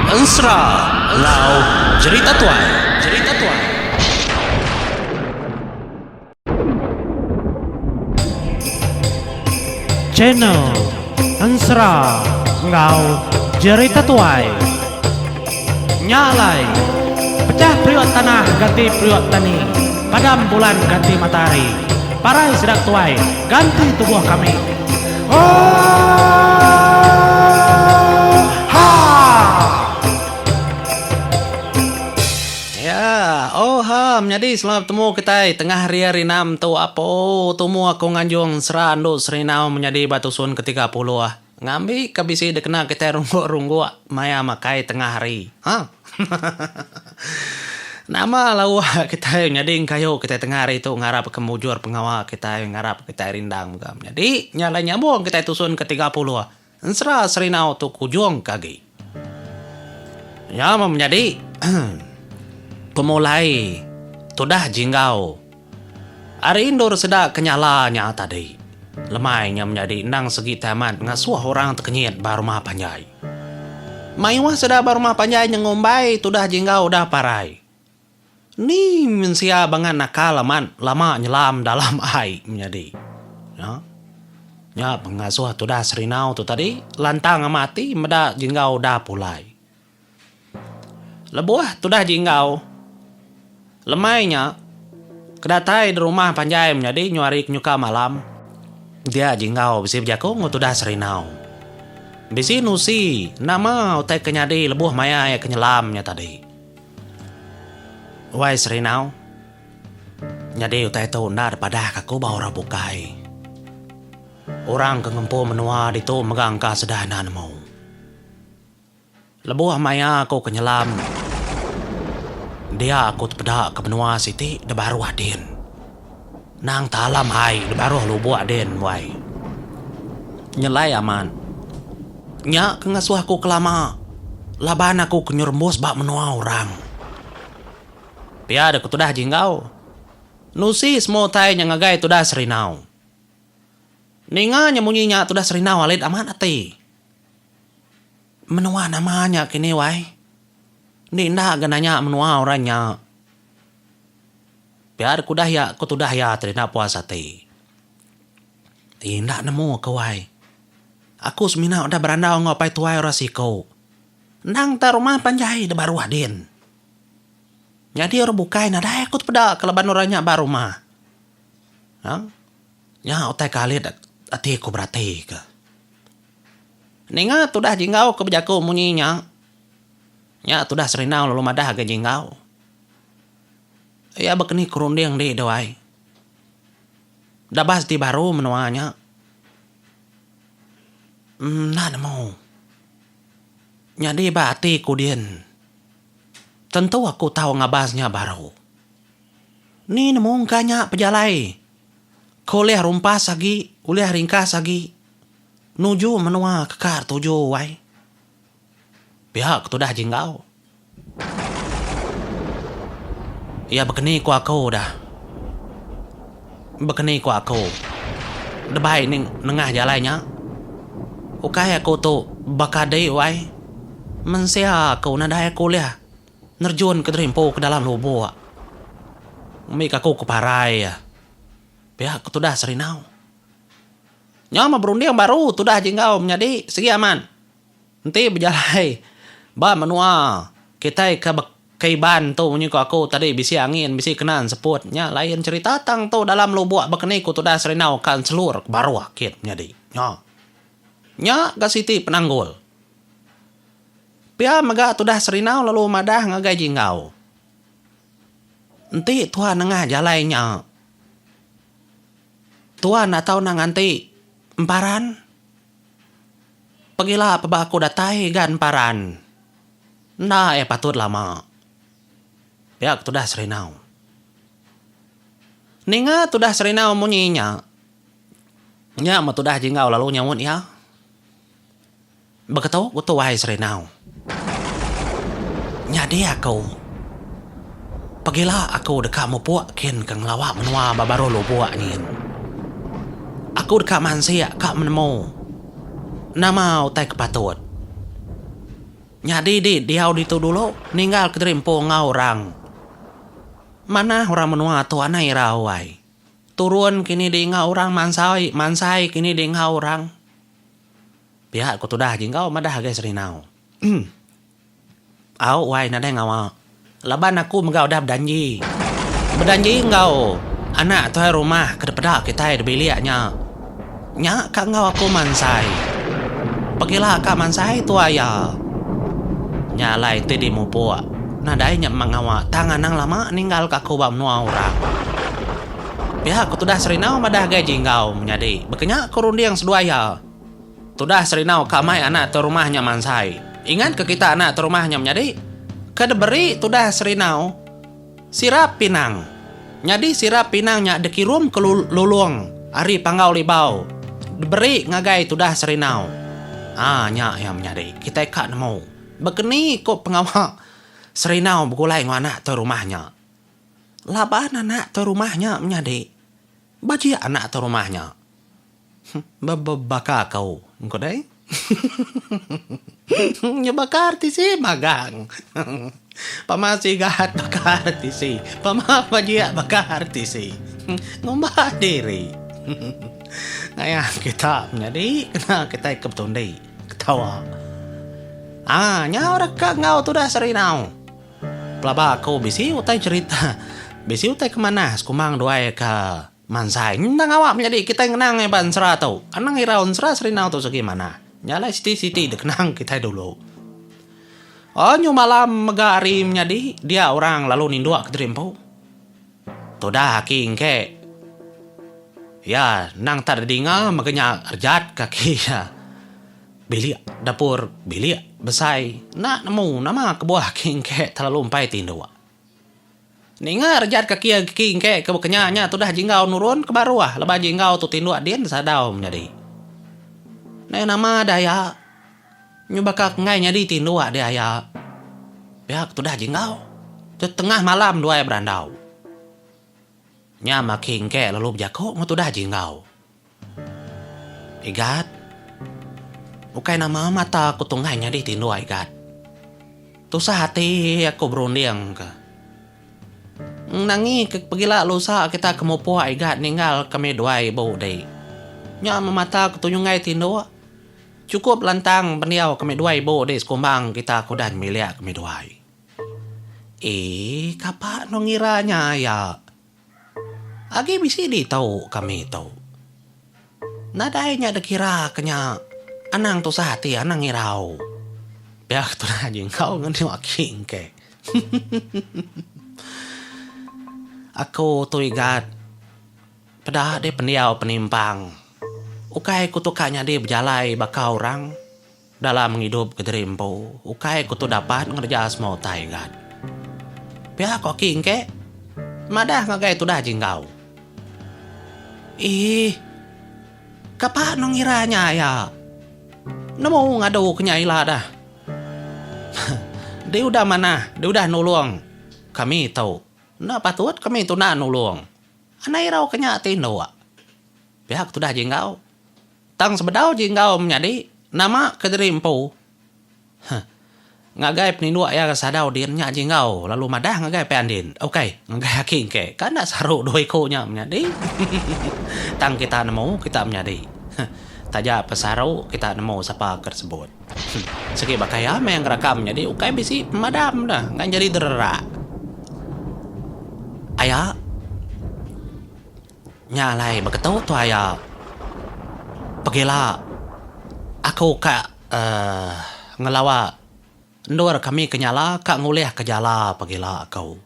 Ensera enggau Jerita Tuai. Jerita Tuai. Channel Ensera enggau Jerita Tuai. Nya alai, pecah periuk tanah ganti periuk tani, padam bulan ganti matahari, parai sida tuai ganti tubuh kami. Oohaa! Ya, oohaa menyadi selamat betemu kitai tengah hari hari enam tu apo tumu aku nganjung ensera andu Serinau menyadi ba tusun ke 30. Ngambi ke bisi dikena kitai rungguk-rungguk maya makai tengah hari. Ha. Nama lauk kitai nyadi engkayu kitai tengah hari tu ngarap ke mujur pengawa kitai ngarap kitai rindang mega. Nyadi nya alai nyambung kitai tusun ke 30 ensera Serinau tu kujung ke agi. Nya meh menyadi pemulai tudah jinggau ari endur sida ke nyala nya tadi. Lemai nya menyadi endang segi tai amat ngasuh orang tekenyit ba rumah panjai. Mayuh sida ba rumah panjai nya ngumbai tudah jinggau udah parai. Ni mensia bangat nakal amat lama nyelam dalam ai menyadi. Nya. Nya pengasuh tudah Serinau tu tadi lantang amat ati meda Jinggau udah pulai. Lebuh tudah Jinggau lemai nya ke datai di rumah panjai menyadi nyu hari ke nyuka malam dia Jinggau bisi bejaku enggau tudah Serinau. Bisi nusi nama utai ke nyadi lebuh maya iya ke nyelam nya tadi. Wai Serinau, nyadi utai tu enda dipadahka aku ba orang bukai. Orang ke ngempu menua ditu mega engka sedah enda nemu. Lebuh maya aku ke nyelam, dia aku tepeda ke menua siti da baruh din. Nang talam ai da baruh lubuk din wai. Nyelai amat. Nya ke ngasuh aku kelama laban aku ke nyerembus ba menua orang. Pia deka tudah Jinggau. Nusi semua utai nya ngagai tudah Serinau. Ninga nya munyi nya tudah Serinau alit amat ati. Menua nama nya kini wai. Enti enda ga nanya menua orang nya. Pia deka udah iya ku tudah iya tadi enda puas ati. Enda nemu ke wai. Aku semina udah berandau enggau apai tuai orang siku. Endang enta rumah panjai da baruh din. Nyadi orang bukai nadai aku tepeda ke laban orang nya ba rumah. Ha? Nya utai ke alit ati aku berati ke. Ninga tudah Jinggau ke bejaku munyi nya. Nya tudah Serinau lalu madah agi Jinggau. Iya bekeni ku runding di deh ai. Dabas ti baru menua nya. Enda nemu. Nyadi ba ati ku din. Tentu aku tau ngabas nya baru. Ni nemu engka nya pejalai ke ulih rumpas agi, ulih ringkas agi nuju menua ke kar tuju ai. Pia ke tudah Jinggau. Iya bekeni ku aku dah. Bekeni ku aku. Debai nengah jalai nya. Ukai aku tu baka adi wai. Mensia aku nadai aku ulih nerjun ke diri empu ke dalam lubuk. Ngambika aku ke parai. Pia ku tudah Serinau. Nyau meh berunding baru tudah Jinggau menyadi sigi amat. Enti bejalai ba menua kitai ke ke Iban tu munyi ku aku tadi bisi angin bisi kena enseput nya lain cherita tang tu dalam lubok baka ni ku tudah Serinau ka enselur ke baruh kin nyadi. Nya. Nya ga siti penanggul. Pia mega tudah Serinau lalu madah ngagai Jinggau. Enti tuan nengah jalai nya tuan atau enda nganti emparan. Pegila peba aku datai ga emparan. Enda iya patut lama. Pia ke tudah Serinau. Ninga tudah Serinau munyi nya, nya meh tudah Jinggau lalu nyaut iya. Beketu ku tuai Serinau. Nyadi aku. Pegila aku deka mupuk kin ke ngelawa menua ba baruh lubuk nyin. Aku deka mansik ka menemu nama utai ke patut. Nyadi di diau ditu dulu ninggal kediri empu enggau orang. Manah orang menua tu anai irau ai. Turun kini di enggau orang mansai mansai kini di enggau orang. Pia ku tudah Jinggau madah agai Serinau. Au wai nadai ngawa. Laban aku mega udah bedanji. Bedanji enggau anak tuai rumah ke dipeda kitai di bilik nya. Nya ka enggau aku mansai. Pegila ka mansai tuai iya. Nya alai ti dimupuk. Nadai nya memang ngawa tang anang lama ninggalka aku ba menua orang. Pia ku tudah Serinau madah agai Jinggau menyadi. Baka nya ku runding seduai iya. Tudah Serinau ka mai anak tuai rumah nya mansai. Ingat ke kita anak tuai rumah nya menyadi? Ke diberi tudah Serinau sirap pinang. Nyadi sirap pinang nya dikirum ke Lulong ari Panggau Libau diberi ngagai tudah Serinau. Aa nya iya menyadi. Kitai ka nemu bekeni ko pengawa Serinau begulai enggau anak tuai rumah nya. Laban anak tuai rumah nya menyadi. Bajik anak tuai rumah nya. Bebaka kau engku deh. Nya baka RTC magang. Pama sigat baka RTC. Pama bajik baka RTC. Ngumba diri. Ngaya kita menyadi kena kitai ke betundi ketawa. Aa nya orang ka enggau tudah Serinau. Pelaba aku bisi utai cherita bisi utai ke manah sekumbang duai ka Mansai endang awak menyadi kitai ngenang iya ba ensera tu. Anang irau ensera Serinau tu segi manah. Nya alai siti-siti dikenang kitai dulu. Oh nyu malam mega hari menyadi dia orang lalu ninduk kediri empu. Tudah aki engke iya endang tak didinga mega nya rejat kaki iya. Bilik dapur bilik besai enda nemu nama kebuah aki engke terlalu empai tinduk. Ninga rejat kaki agi engke ke bekenya nya tudah Jinggau nurun ke baruh laban Jinggau tu tinduk din sadau menyadi. Nai nama deh aya nyu baka ke enggai nyadi tinduk deh aya. Pia ke tudah Jinggau. Tetengah malam duai berandau. Nya maki engke lalu bejaku enggau tudah Jinggau. Igat. Ukai nama mata aku tunggai nyadi tinduk Igat. Tusah ati aku berunding ke. Nangi ke pegila lusa kita ke mupuk Igat ninggal kami duai ibu di. Nya meh mata aku tu nyunggai tinduk. Chukup lantang pendiau kami duai ibu di sekumbang kita ke udah nyemilik kami duai. Eii kapa anu ngira nya aya. Agi bisi ditu kami tu. Nadai nya dikira ke nya anang tusah ati anang irau. Pia ke tunah jingkau ngenu aki engke. Aku tu igat peda deh pendiau penimpang. Ukai ku tu ka nyadi bejalai baka orang. Dalam ngidup kediri empu, ukai ku tu dapat ngereja semua utai gat. Pia ku aki engke, madah ngagai tudah Jinggau. Ih, kapa anu ngira nya aya. Nemu ngadu ke nya ila dah. Di udah manah, di udah nulung kami tu. Enda patut kami tu enda nulung. Anai irau ke nya ti indu. Pia ku tudah Jinggau. Tang sebedau ji enggau menyadi nama ke diri empu. Huh. Ngagai peninduk iya ke sadau din nya ji enggau lalu madah ngagai Pai Andin. Ukai, ngagai aki engke. Ka enda saru dua iku nya menyadi. Tang kita nemu kita menyadi. Huh. Taja pesaru kita nemu sapa ke disebut. Huh. Sigi baka iya meh ngerakam menyadi ukai bisi pemadam dah ngan jadi dererak. Aya. Nya alai beketu tu aya pegila aku ka uhh ngelawa endur kami ke nyala ka ngulih ke jala pegila aku.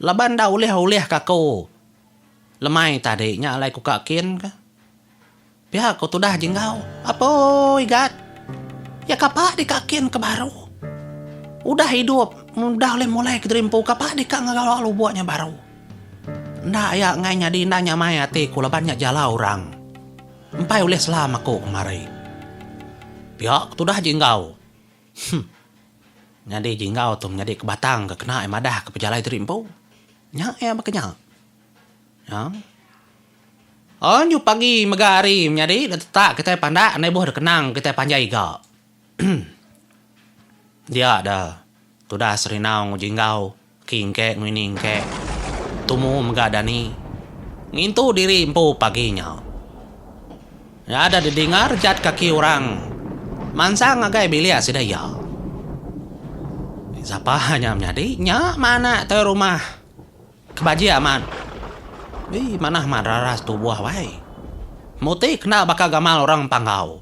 Laban enda ulih-ulih ka aku lemai tadi nya alai ku ka kin ka. Pia ku tudah Jinggau. Apo Igat. Ya kapa deka kin ke baru. Udah idup udah ulih mulai kediri empu kapa deka ngaga lubuk nya baru. Enda aya enggai nyadi enda nyamai ati ku laban nya jala orang. Empai ulih selam aku kemari. Pia ku tudah Jinggau. Huh. Nyadi Jinggau tu menyadi ke batang ke kena iya madah ke pejalai diri empu. Nya iya baka nya. Ya. Oh nyu pagi mega hari menyadi da tetak kitai pandak enda ibuh da kenang kitai panjai iga. Dia da tudah Serinau enggau Jinggau ke ingke enggau ini ingke tumu mega dani ngintu diri empu pagi nya. Nya da didinga rejat kaki orang mansang ngagai bilik sida iya. Sapa nya menyadi nya mah anak tuai rumah ke bajik amat. Ii manah amat raras tubuh wai. Muti kena baka gamal orang Panggau.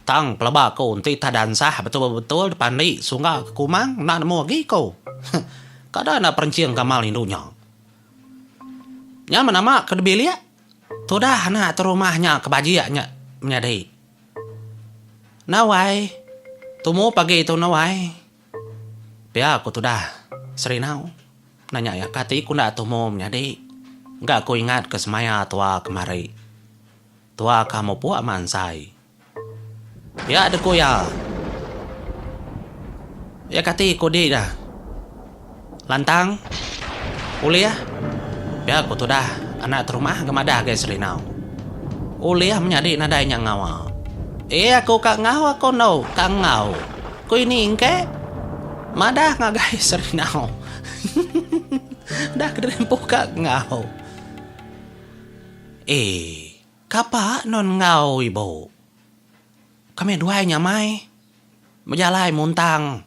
Tang peleba aku enti tah dansah betul-betul dipandi sungga ke kumang enda nemu agi ku. Kada enda perenching gamal indu nya. Nya menama ke dibilik tudah anak tu rumah nya ke bajik nya menyadi. Enda wai, tumu pagi tu enda wai. Pia ku tudah Serinau nanya iya kati ku enda tumu menyadi ga ku ingat ke semaya tua kemari. Tua ka mupuk mansai. Pia deh ku iya. Iya kati ku di dah. Lantang. Ulih. Pia ku tudah anak terumah ga madah agai Serinau. Ulih menyadi nadai nya ngawa. Eh aku ka enggau aku endu ka enggau. Ku ini engke. Madah ngagai Serinau. Dah kediri empu ka enggau. Eh, kapa non enggau ibu. Kami duai nyamai bejalai muntang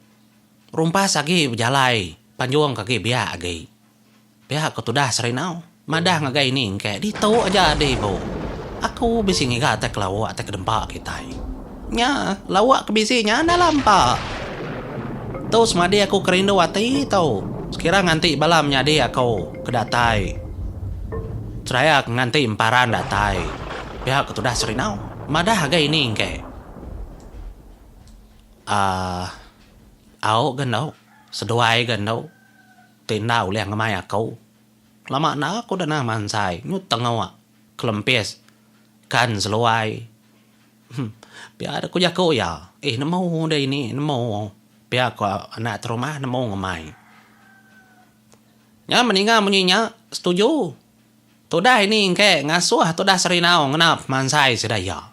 rumpas agi bejalai panjung ke agi biak agi. Pia ku tudah Serinau madah ngagai ini engke ditu aja adi ibu. Aku bisi ngiga tai ke lauk tai ke dempa kitai. Nya, lauk ke bisi nya dalam empa. Tu semadi aku ke rindu ati tu. Sekira nganti bala menyadi aku ke datai. Seraya ke nganti emparan datai. Pia ke tudah Serinau madah agai ini engke. Aaa au ga endo, seduai ga endo ti enda ulih ngemai aku. Lama enda aku dana mansai nyut tengok kelempis kan seluai. Pia ku jaku iya. Eh nemu deh ini nemu. Pia ku anak terumah nemu ngemai. Nya meninga munyi nya setuju. Tudah ini engke ngasuh tudah Serinau ngena pemansai sida iya.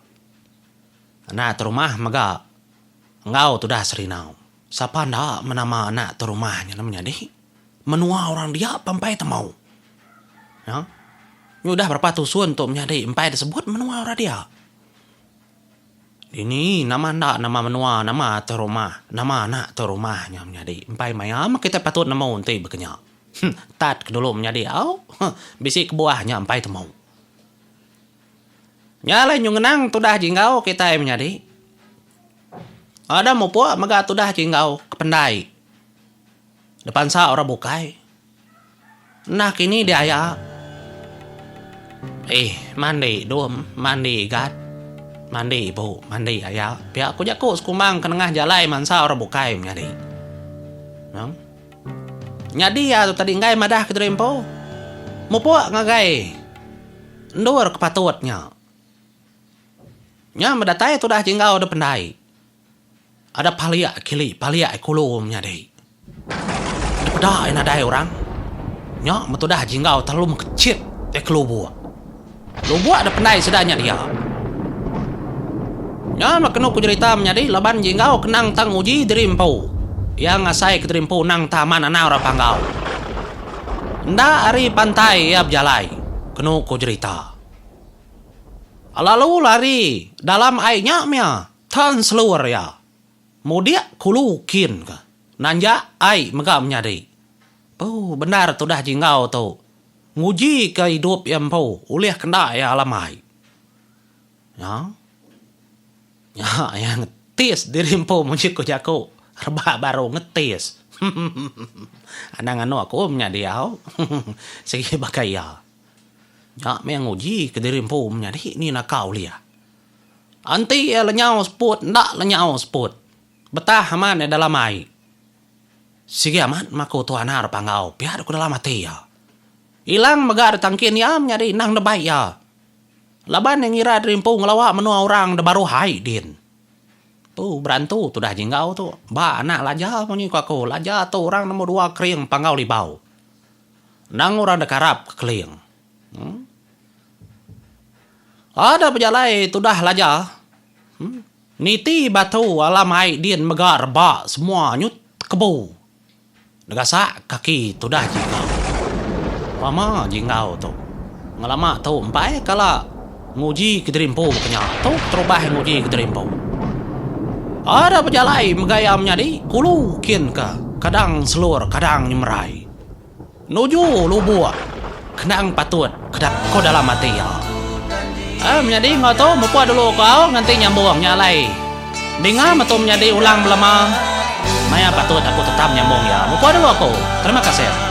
Anak terumah mega enggau tudah Serinau. Sapa enda menama anak terumah nya menyadi. Menua orang dia pempai temu. Ya. Nyu udah berapa tusun tu menyadi empai disebut menua orang dia. Dini nama enda nama menua nama atur rumah nama anak atur rumah nya menyadi empai maya meh kitai patut nemu enti baka nya. Huh tat ke dulu menyadi au huh bisi kebuah nya empai temu. Nya alai nyu ngenang tudah jinggau kitai menyadi. Ada mupuk mega tudah jinggau ke pendai. Dipansa orang bukai. Enda kini diaya. Eh, mandi dum, mandi igat. Mandi ibu, mandi aya. Pia ku jaku sekumbang ke nengah jalai mansa orang bukai menyadi. Nang. Nyadi iya tu tadi enggai madah ke diri empu. Mupuk ngagai endur ke patut nya. Nya medatai tudah jinggau da pendai. Ada paliak kili paliak kulu menyadi. Dipeda iya nadai orang. Nya metudah jinggau terlalu mekechit iya ke lubuk. Lubuk da pendai sida nya dia. Nya meh kenu ku jerita menyadi laban jinggau kenang tang nguji diri empu. Iya ngasai ke diri empu nang taman anau orang Panggau. Enda ari pantai iya bejalai kenu ku jerita. Lalu lari dalam ai nya mia. Tan selur iya. Mudik kulu kin ka. Nanjak ai mega menyadi. Puh bendar tudah jinggau tu. Nguji ka idup iya empu ulih kenda iya alam ai. Nya. Nya iya ngetis diri empu munyi ku jaku rebak baru ngetis. Anang anu aku menyadi au. Sigi baka iya. Nya meh nguji ka diri empu menyadi ni naka ulih. Enti iya lenyau seput enda lenyau seput. Betah amat iya dalam ai. Sigi amat maku tu anak Panggau pia deka dalam ati iya. Ilang mega ditangkin iya menyadi endang nebai iya. Laban iya ngira diri empu ngelawa menua orang da baruh ai din. Tu berantu tudah jinggau tu. Ba anak Laja munyi ku aku. Laja tu orang nombor dua kering Panggau Libau. Endang orang da karap ke Keling. Uhh. Ada bejalai tudah laja. Niti batu alam ai din mega reba semua nyut. Tekebu negasak kaki tudah Jingau. Pama Jingau tu. Ngelama tu empai kala nguji kediri empu baka nya. Tu keterubah nguji kediri empu. Ada bejalai megai iya menyadi kulu kin ka kadang selur kadang nyemerai. Nuju lubuk kendang patut kedap ko dalam ati iya. Eh menyadi enggau tu mupuk dulu ko au nganti nyambung nya alai. Dinga metu menyadi ulang belama maya patut aku tetap nyambung iya. Mupuk dulu aku. Terima kasih.